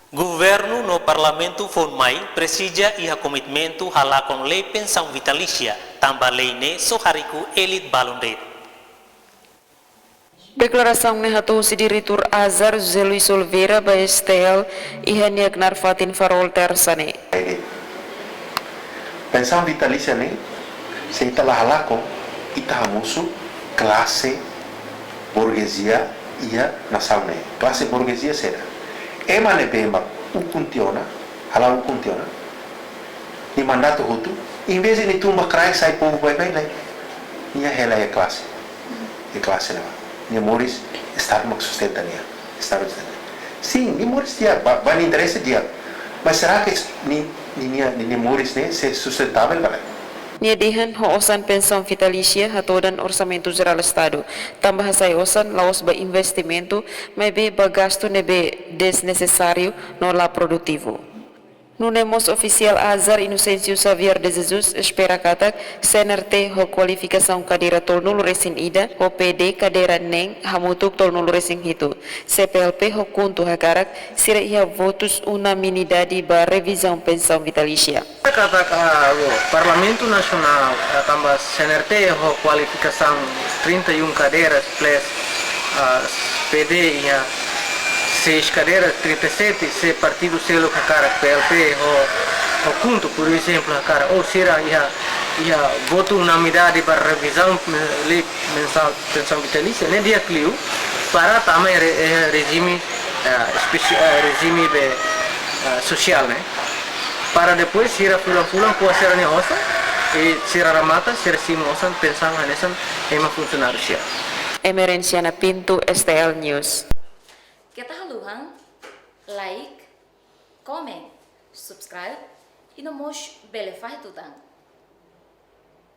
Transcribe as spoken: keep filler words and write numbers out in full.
Governu no Parlamentu foun mai presiza iha komitmentu halakon lei pensaun vitalísia, tanba lei ne'e só hariku elit balun de'it. Deklarasaun ne'e hato'o husi Diretór Azar José Luis Oliveira ba S T L iha nia knaar fatin Farol Tersa ne'e. Pensaun vitalísia ne'e, se ita la halakon, ita hamosu klase burguesia iha nasaun ne'e. Klase burguesia saida? Ema ne'ebé mak ukun tiha ona, hala'o ukun tiha ona, nia mandatu hotu, envezde nia tun ba kraik sai povu baibain, lae. Nia hela iha klase. Iha klase ne'ebá. Nia moris, Estadu mak sustenta nia. Estadu sustenta. Sin, nia moris di'ak, ba, ba nia interese di'ak. Mas será que nia, nia, nia, nia moris ne'e sei sustentavel ka lae? Nia dehan ho osan pensaun vitalísia hatodan Orsamentu Jerál Estadu, tanba hasai osan la'ós ba investimentu, maibé ba gastu ne'ebé desnesesáriu no la produtivu. Nune'e mós ofisiál Azar Inocêncio Xavier de Jesus espera katak C N R T ho kualifikasaun kadeira tolunulu resin ida ho P D kadeira neen hamutuk tolunulu resin hitu, C P L P ho KHUNTO hakarak sira iha votus unanimidade ba revizaun pensaun vitalísia. Katak, ah, Parlamentu Nasionál, ah, tanba C N R T ho kualifikasaun trinta e um cadeiras plus, ah, P D iha seis cadeiras, trinta e sete, se partidu seluk hakarak, P L P ho, ho KHUNTO, por ezemplu, hakarak, ou sira iha, iha votu unanimidade ba revizaun, eh, lei mensal pensaun vitalísia, ne'e di'ak liu para tama iha re-, iha rejime, eh, espesi-, eh, rejime be, eh, sosiál, ne'e. Para depois, sira fulan-fulan, ko'a sira-nia osan, i sira remata, sira simu osan, pensaun hanesan ema funsionáriu sira. Emerenciana Pinto, S T L News. Keta haluha, like, comment, subscribe, i no mós bele fahe tutan.